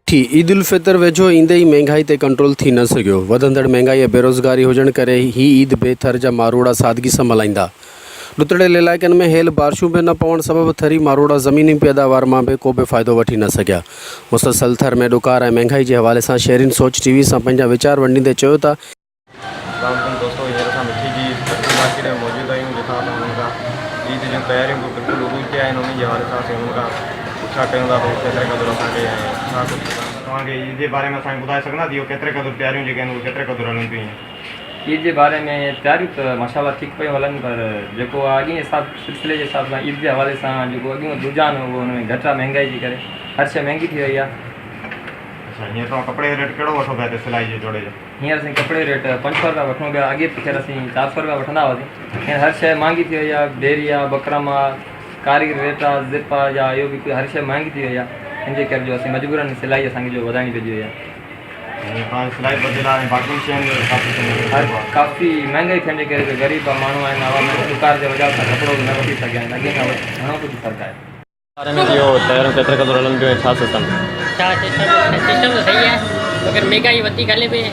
ٿي، عيد الفطر ويجهو ايندي ئي مهنگائي تي ڪنٽرول ٿي نه سگهيو، وڌندڙ مهنگائي ۽ بيروزگاري هجڻ ڪري هي عيد به ٿر جا ماروئڙا سادگي سان ملهائيندا. ڏتڙيل علائقن ۾ هيل بارشون به نه پوڻ سبب ٿري ماروئڙا زميني پيداوار مان به ڪو به فائدو وٺي نه سگهيا. مسلسل ٿر ۾ ڏڪار ۽ مهنگائي جي حوالي سان شهرين سوچ ٽي وي سان پنهنجا ويچار ونڊيندي چيو ته، اسلام عليڪم دوستو هينئر اسان مٺي جي سبزي مارڪيٽ ۾ موجود آهيون جتان اسان انهن کان عيد جون تياريون به بلڪل عروج تي آهن انهن جي حوالي سان اسين انهن کان پڇا ڪيون ٿا ته هو ڪيتري قدر اسان کي ۽ ڇا ڪجهه توهان کي عيد جي باري ۾ اسان کي ٻڌائي سگهندا ته اهو ڪيتري قدر تياريون جيڪي آهن اهي ڪيتري قدر هلن پيون هينئر. عيد جي باري ۾ تياريون ته ماشاء الله ٺيڪ پيون هلن پر جيڪو آهي اڳئين حساب سلسلي جي حساب سان عيد جي حوالي سان جيڪو اڳيون رجحان هو اهو ان ۾ گهٽ آهي مهنگائي جي ڪري هر شيء مهنگي ٿي وئي آهي. اڇا هينئر توهان ڪپڙي جو ريٽ ڪهڙو وٺو پيا هتي سلائي جي جوڙي جو؟ هينئر اسين ڪپڙي جو ريٽ 500 رپيا وٺون پيا اڳي ته خير اسين 400 رپيا وٺندا هئاسين هينئر هر شيء مهانگي ٿي وئي آهي ڊيري آهي بڪرم آهي ڪاريگر ريٽ آهي زپ آهي يا اهو به ڪجهه هر شيء مهانگي ٿي وئي آهي ان جي ڪري جو اسين مجبورن سلائي اسان کي جو وڌائڻي پئجي وئي آهي. هينئر توهان جي سلائي بدليل آهي ۽ باقين شين جو ڇا سسٽم هر ڪافي مهانگائي ٿيڻ جي ڪري جو غريب ماڻهو آهن عوام آهن ڏڪار جي وجهه سان ڪپڙو به نه وٺي سگهيا آهن اڳي کان گهڻو ڪجهه فرق آهي. باري ۾ اهو تياريون ڪيتري قدر هلن پيون ۽ ڇا سسٽم؟ ڇا سسٽم سسٽم ته صحيح آهي مگر مهنگائي وڌيڪ هلي پئي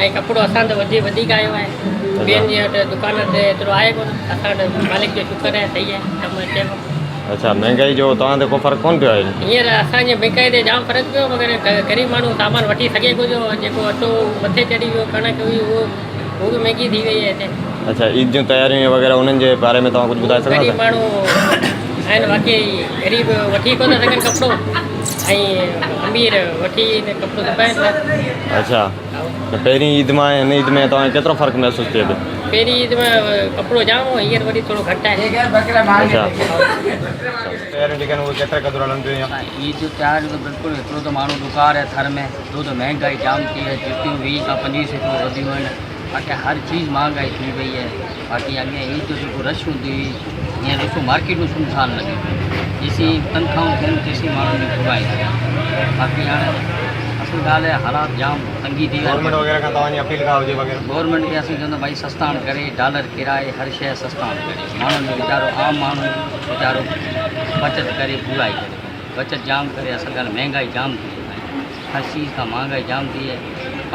۽ ڪپڙو اسان ته وڌي وڌيڪ آيو آهي ٻين جي وٽ دڪانن تي ايترو آهي ڪونه اسان وٽ مالڪ جو شڪر آهي صحيح آهي ڪم اچي پيو. اڇا مهنگائي جو توهان تي ڪو فرق ڪونه پيو آهي؟ هينئر اسان جي مهنگائي تي جام فرق پيو مگر غريب ماڻهو سامان وٺي سگهي ڪونه جو جيڪو اٽو مٿي چڙهي ويو ڪڻڪ هئي اهو هو به مهنگي ٿي وئي آهي هتي. اڇا عيد جون تياريون وغيره انهن جي باري ۾ توهان ڪجهه ٻڌائي سگهندا؟ غريب ماڻهو آهن واقعي غريب وٺي ڪونه ٿا سگهن ڪپڙو ۽ امير وٺي ڪپڙو سبائن ٿا. اڇا ته پهرين عيد مان هن عيد ۾ توهان کي ڪيترو فرق محسوس ٿئي پيو؟ پهرين عيد ۾ ڪپڙو جام هو هينئر وري ٿورو گهٽ آهي. اڇا تياريون جيڪي آهن اهي ڪيتري قدر هلن پيون يا؟ عيد جون تياريون ته بلڪل هڪڙو ته ماڻهو ڏڪار آهي ٿر ۾ ٻيو ته مهنگائي جام ٿي آهي جتيون 20 کان 25% وڌيون آهن باقي هر چيز مهانگائي ٿي وئي آهي باقي اڳي عيد جو جيڪو رش هوندي هئي هينئر ڏسو مارڪيٽون سنسان لڳيون پيون آهن جيسين تنخواهون ٿين تيسين ماڻهن جي پورائي ٿئي باقي هاڻي اصل ڳالهه آهي حالات جام تنگي ٿي ويا گورنمينٽ وغيره کان توهان جي اپيل ڪا هجي وغيره. گورنمينٽ کي اسين چوندو ڀائي سستاڻ ڪري ڊالر ڪيرائي هر شيء سستاڻ ڪري ماڻهن جو ويچارو عام ماڻهو ويچارو بچت ڪري پورائي ڪري بچت جام ڪري اصل ڳالهه مهنگائي جام ٿي وئي آهي هر چيز کان مهانگائي جام ٿي آهي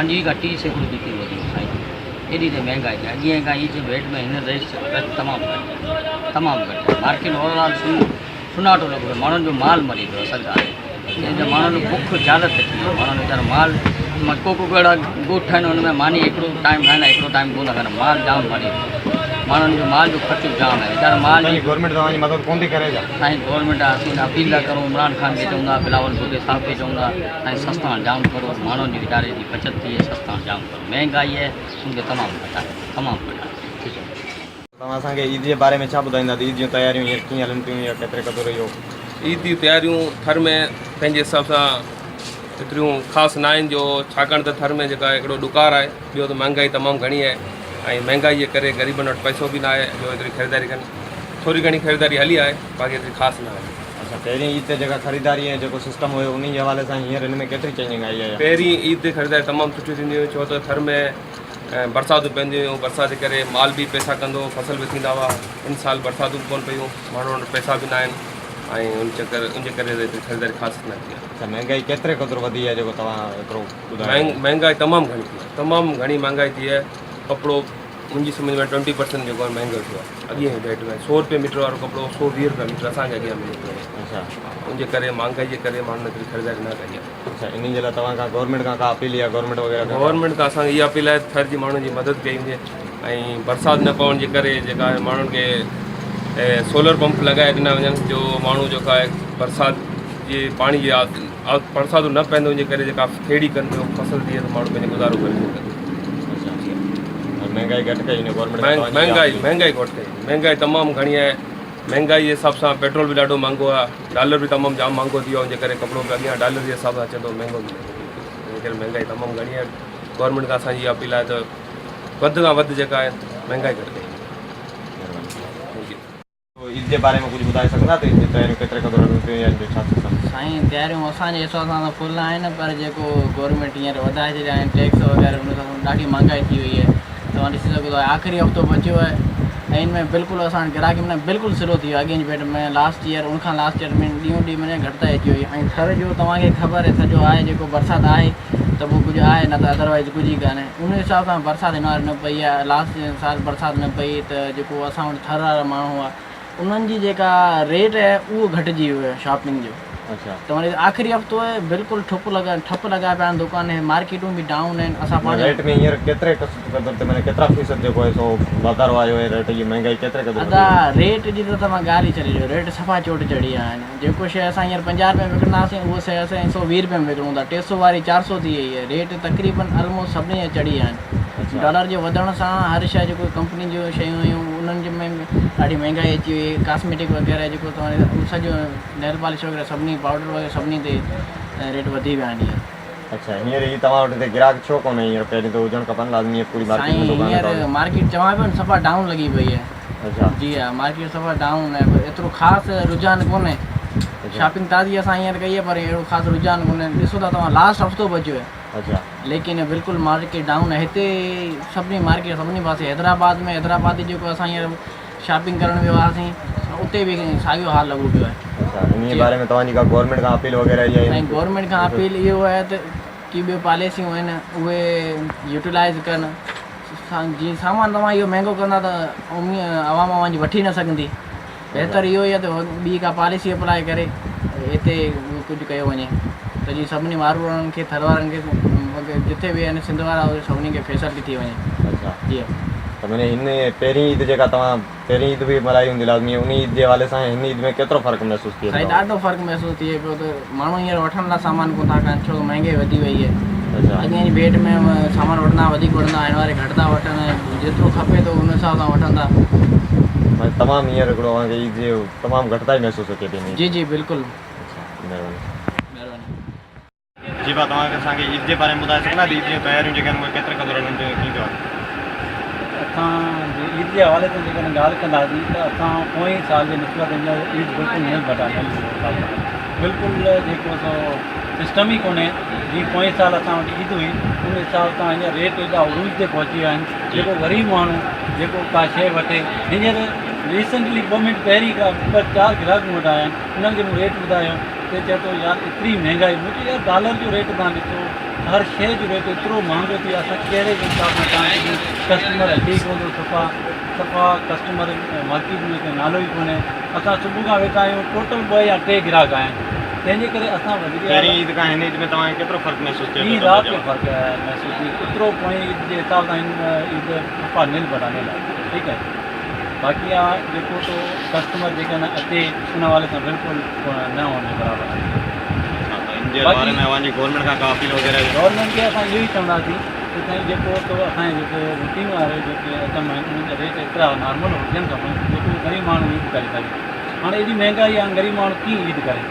25 کان 30% جتيون وڌيون سائين ايڏي ته مهنگائي ٿي اڳئين کان عيد جي ڀيٽ ۾ هن ريس رش تمام گهٽ آهي تمام گهٽ آهي مارڪيٽ اوور آل سن سناٽو لڳو پيو ماڻهن جو مال مري پيو اصل ڳالهه جنهن جو ماڻهن بک جالت ٿي وئي ماڻهن ويچارا مال مان ڪو ڪو اهڙا ڳوٺ آهن ان ۾ ماني هڪڙو ٽائيم کائن هڪڙو ٽائيم ڪونه کائن مال جام مري پيو ماڻهن جو مال جو خرچو جام آهي ويچارا مال سائين گورنمينٽ توهان جي مدد ڪونه ٿي ڪري ڇا؟ سائين گورنمينٽ اسين اپيل ٿا ڪرون عمران خان کي چئون ٿا بلاول ڀٽي صاحب کي چئون ٿا سائين سستان جام ڪرو ماڻهن جي ويچاري جي بچت ٿئي سستان جام ڪرو مهنگائي آهي ان کي تمام گهٽايو تمام گهٽايو. ٺيڪ آهي توهان اسان کي عيد جي باري ۾ ڇا ٻڌائيندا ته عيد جون تياريون هينئر ڪيئن هلن پيون يا ڪيتري قدر اهو. عيد جون تياريون ٿر ۾ پنهنجي حساب سان ايتريون خاص نه آهن جو ڇاڪاڻ ته ٿر ۾ جيڪا هڪڙو ڏڪار آهي ٻيو ته مهانگائي تمام گهڻي آهي ۽ مهانگائي جي ڪري غريبن وٽ پئسو به نه آهي جو ايتري خريداري ڪن ٿوري گهڻي خريداري هلي آهي باقي ايتري خاص نه آهي. اڇا پهرين عيد تي جيڪا خريداري ۽ جيڪو سسٽم هيو انهي جي حوالي سان هينئر هن ۾ ڪيتري چينجنگ آئي آهي؟ پهرين عيد تي خريداري تمام سٺي ٿيندي هئي ڇو ته ٿر ۾ برساتون پونديون هيون برسات جي ڪري مال به پئسا ڪندو هو فصل به ٿيندا هئا ان سال برساتون به ڪونه پيون ماڻهن وٽ پئسا به نه آهن ۽ ان چڪر ان جي ڪري ايتري خريداري خاص نه ٿي آهي. اڇا مهنگائي ڪيتري قدر وڌي آهي جيڪو توهان ايترو ٻڌايو؟ مهنگائي تمام گهڻي ٿي آهي تمام گهڻي مهنگائي ٿي آهي ڪپڙو منهنجي سمجهه ۾ ٽوئنٽي پرسنٽ جيڪو آهي مهنگو ٿيو آهي اڳي جي ڀيٽ ۾ سو روپيه ميٽر وارو ڪپڙو 120 روپيا ميٽر اسان کي اڳيان ملي پيو اڇا ان جي ڪري مهانگائي جي ڪري ماڻهن ايتري خريداري نه ڪئي آهي. اڇا انهي جي لاء توهان کان گورنمينٽ کان ڪا اپيل يا گورنمينٽ وغيره کان؟ گورنمينٽ کان اسان کي اها اپيل آهي ته ٿر جي ماڻهن جي مدد ڪئي وڃي ۽ برسات نه پوڻ جي ڪري جيڪا آهي ماڻهن کي سولر پمپ لڳائي ڏنا وڃن جو ماڻهو جيڪو آهي برسات جي پاڻي جي برساتون نه پوندو ان جي ڪري جيڪا کيڙي ڪن پيو فصل ٿئي ته ماڻهو پنهنجو گذارو ڪري سگهن. مهنگائي گهٽ ڪئي وڃي گورنمينٽ مهنگائي مهنگائي گهٽ ڪئي وڃي مهنگائي تمام گهڻي آهي مهنگائي جي حساب سان پيٽرول به ڏاڍو مهانگو آهي ڊالر به تمام جام مهانگو ٿي ويو آهي ان جي ڪري ڪپڙو به اڳيان ڊالر جي حساب سان اچي ٿو مهنگو به ان ڪري مهنگائي تمام گهڻي آهي گورنمينٽ کان اسان جي اها اپيل آهي ته وڌ کان وڌ جيڪا آهي مهنگائي گهٽ ڪئي وڃي. Thank you. Eid جي باري ۾ ڪجهه ٻڌائي سگهندا ته عيد جون تياريون ڪيتري قدر هلن پيون يا ان جو ڇا سسٽم؟ سائين تياريون اسان جي حساب سان ته فل آهن پر جيڪو گورنمينٽ هينئر وڌائي ڇڏيا آهن ٽيڪس وغيره ان حساب سان ڏاڍي مهانگائي ٿي وئي آهي توهان ڏسي سگهو ٿا آخري هفتو بچيو آهي ۽ ان ۾ بلڪل اسان وٽ گراهڪي معنيٰ بلڪل سلو ٿي ويو آهي اڳئين جي ڀيٽ ۾ لاسٽ ايئر ان کان لاسٽ ايئر ۾ ڏينهون ڏينهن معنيٰ گهٽتائي اچي وئي آهي ۽ ٿر جو توهان کي خبر آهي سڄو آهي جيڪو برسات آهي ته پوء ڪجهه آهي نه ته ادروائز ڪجهه ئي ڪانهي ان حساب سان برسات هن واري نه پئي آهي لاسٽ سال برسات نه پئي ته جيڪو اسان وٽ ٿر وارا ماڻهو هئا انهن جي جيڪا ريٽ آهي اهو گهٽجي ويو آهي شاپنگ جو ته معني آخري هفتو آهي بلڪل ٺپ لڳا ٺپ لڳا پيا آهن دڪان هي مارڪيٽون به ڊائون آهن اسان پاڻ ريٽ ۾ هينئر ڪيتري قدر تي معني ڪيترا فيصد جيڪو آهي سو واڌارو آيو آهي ريٽ جي مهنگائي ڪيتري قدر ادا ريٽ جي ته توهان ڳالهه ئي ڇڏي ڏيو ريٽ صفا چوٽ چڙهي ويا آهن جيڪو شيء اسان هينئر 50 رپئي ۾ وڪڻندا هئاسين اهو شيء اسان 120 رپئي ۾ وڪڻون ٿا 300 واري 400 ٿي وئي آهي ريٽ تقريبن الموسٽ سڀني جا چڙهي ويا آهن ڊالر جي وڌڻ سان هر شيء جيڪو ڪمپني جون شيون هيون انهن جي ۾ به ڏاڍي مهنگائي اچي وئي ڪاسميٽڪ وغيره جيڪو توهان اهو سڄو نيل پالش وغيره سڀني پائوڊر وغيره سڀني تي ريٽ وڌي ويا آهن هينئر. اڇا هينئر هي توهان وٽ هتي گراهڪ ڇو ڪونهي هينئر پهرين ته هجڻ کپن لازمي هي پوري مارڪيٽ سائين ۾ دڪان هينئر اٿو. مارڪيٽ چوان پيو نه صفا ڊائون لڳي پئي آهي. اڇا. جي ها مارڪيٽ صفا ڊائون آهي ايترو خاص رجحان ڪونهي شاپنگ تازي اسان هينئر ڪئي آهي پر اهڙو خاص رجحان ڪونهي ڏسو ٿا توهان لاسٽ هفتو بچيو آهي. اڇا. ليڪن بلڪل مارڪيٽ ڊائون آهي هتي سڀني مارڪيٽ سڀني پاسي حيدرآباد ۾ حيدرآباد جي جيڪو اسان هينئر شاپنگ ڪرڻ ويو هئاسين اتي به ساڳيو حال لڳو پيو آهي. اڇا انهي باري ۾ توهان جي ڪا گورنمينٽ کان اپيل وغيره يا سائين گورنمينٽ کان اپيل اهو آهي ته ڪي ٻيو پاليسيون آهن اهي يوٽيلائز ڪن جي سامان توهان اهو مهنگو ڪندا ته عوام اوهان جي وٺي نه سگهندي بهتر اهو ئي آهي ته ٻي ڪا پاليسي اپلاء ڪري هتي ڪجهه ڪيو وڃي ته جيئن سڀني ماروئڙن کي ٿر وارن کي جتي به آهن سنڌ وارا اهي سڀني کي فيسلٽي ٿي وڃي. اڇا جي ته معني هن پهرين عيد جيڪا توهان پهرين عيد به ملهائي هوندي لازمي ان عيد جي حوالي سان هن عيد ۾ ڪيترو فرق محسوس ٿئي سائين ٿو؟ ڏاڍو فرق محسوس ٿئي پيو ته ماڻهو هينئر وٺڻ لاء سامان ڪونه ٿا ڪن ڇو ته مهنگائي وڌي وئي آهي اڇا اڳئين جي ڀيٽ ۾ سامان وٺندا وڌيڪ وٺندا هن واري گهٽ ٿا وٺن جيترو کپي ٿو ان حساب سان وٺن ٿا. معني تمام هينئر هڪڙو اوهان کي عيد جي تمام گهٽتائي محسوس اچي ٿي جي جي بلڪل. اڇا مهرباني. مهرباني. جي ڀاء توهان اسان کي عيد جي باري ۾ ٻڌائي سگهندا ته عيد جون تياريون جيڪي آهن اهي ڪيتري قدر هلن پيون ۽ ڪيئن پيون هلن. اسان جي عيد جي حوالي سان جيڪڏهن ڳالهه ڪنداسين ته اسان پوئين سال جي نسبت هينئر عيد بلڪل نيل بٽا نيل بلڪل جيڪو سو سسٽم ئي ڪونهي جيئن پوئين سال اسان وٽ عيد هئي ان حساب سان هينئر ريٽ ايڏا عروج تي پهچي ويا آهن جيڪو غريب ماڻهو جيڪو ڪا شيء وٺي هينئر ريسنٽلي ٻه منٽ پهرين ڪا ٻه چار گراهڪ مون وٽ آيا آهن انهن کي مون ريٽ ٻڌايو ته چئي ٿو يار ايتري مهنگائي مون چيو يار ڊالر جو ريٽ تان ڏسو هر شيء جو ريٽ ايترو مهانگو ٿي ويو آهي اسان ڪهڙي حساب سان تان کي ڏيون ڪسٽمر اچي ئي ڪونه ٿو صفا صفا ڪسٽمر مارڪيٽ ۾ ڪنهن نالو ئي ڪونهي اسان صبح کان ويٺا آهيون ٽوٽل ٻه يا ٽي گراهڪ آيا آهن تنهن جي ڪري اسان وزير پهرين عيد کان هن عيد ۾ توهان کي ڪيترو فرق محسوس ٿئي ٿو ڏينهن رات جو فرق محسوس ٿئي ايترو پوئين عيد جي حساب سان هن عيد صفا نيل بٽا نيل آهي ٺيڪ آهي باقي آ جيڪو تو ڪسٽمر جيڪا نه اچي ان حوالي سان بلڪل نه هئڻ جي برابر آهي. اڇا ته ان جي باري ۾ اوهان جي گورنمينٽ کان ڪا اپيل وغيره. گورنمينٽ کي اسان اهو ئي چونداسين ته سائين جيڪو تو اسان جي جيڪي روٽين واري جيڪي آئٽم آهن انهن جا ريٽ ايترا نارمل هجڻ کپن جيڪو غريب ماڻهو عيد ڪري سگهي هاڻي ايڏي مهنگائي آهي غريب ماڻهو ڪيئن عيد ڪري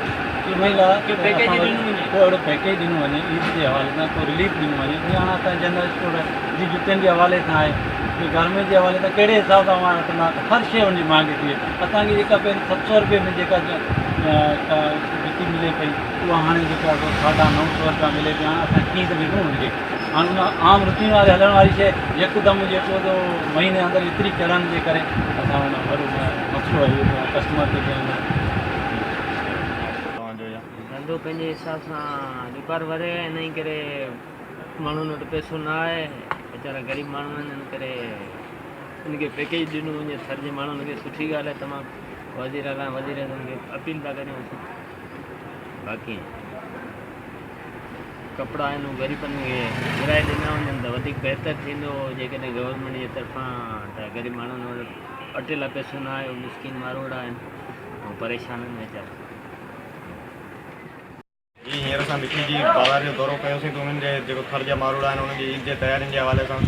ان لاء ڪو اهڙو پيڪيج ڏنو وڃي عيد جي حوالي سان ڪو رليف ڏنو وڃي جيئن هاڻي اسان جنرل اسٽور جي جتين جي حوالي سان آهي جي گارمينٽ جي حوالي سان ڪهڙي حساب سان اوهان وٺندا ته هر شيء ان جي مهانگي ٿي وئي اسان کي جيڪا پهرين 700 روپئي ۾ جيڪا جتي ملي پئي اها هاڻي جيڪا سو ساڍا نو سو روپيا ملي پئي هاڻي اسان ڪيئن ته وڪڻون ان کي هاڻي ان عام روٽين واري هلڻ واري شيء يڪدم جيڪو تو مهيني اندر ايتري چڙهڻ جي ڪري اسان ان وڏو مسئلو آهي اهو ڪسٽمر جيڪي آهن. ڌنڌو پنهنجي حساب سان ڏڪار وري آهي انهي ڪري ماڻهن وٽ پئسو نه آهي ويچارا غريب ماڻهو آهن ان ڪري ان کي پيڪيج ڏنو وڃي ٿر جي ماڻهن کي سٺي ڳالهه آهي تمام وزير اعليٰ وزير اعظم کي اپيل ٿا ڪريون اسين باقي ڪپڙا آهن اهي غريبن کي ورهائي ڏنا وڃن ته وڌيڪ بهتر ٿيندو جيڪڏهن گورنمينٽ جي طرفان ته غريب ماڻهن وٽ اٽي لاء پئسو نه آهي مسڪين ماروئڙا آهن ۽ پريشان آهن ويچارا. جي هينئر اسان مٺي جي بازار جو دورو ڪيوسين ته انهن جي جيڪو ٿر جا ماروئڙا آهن انهن جي عيد جي تيارين جي حوالي سان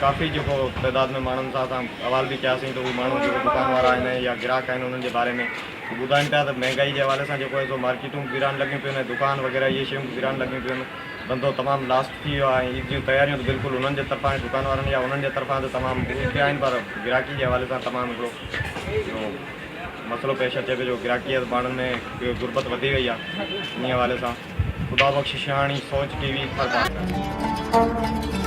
ڪافي جيڪو تعداد ۾ ماڻهن سان اسان احوال به ڪياسين ته هو ماڻهو جيڪو دڪان وارا آهن يا گراهڪ آهن انهن جي باري ۾ هو ٻڌائين پيا ته مهنگائي جي حوالي سان جيڪو آهي سو مارڪيٽون به ويران لڳيون پيون آهن دڪان وغيره اهي شيون به ويران لڳيون پيون آهن ڌنڌو تمام لاس ٿي ويو آهي ۽ عيد جون تياريون ته بلڪل انهن جي طرفان دڪان وارن يا انهن جي طرفان ته تمام عروج تي آهن پر گراهڪي جي حوالي سان تمام هڪڙو مسئلو پيش اچي پيو جو گراهڪيء ماڻهن ۾ غربت وڌي وئي آهي انهي حوالي سان خدا بخش شاهاڻي سوچ ٽي وي ٿرپارڪر.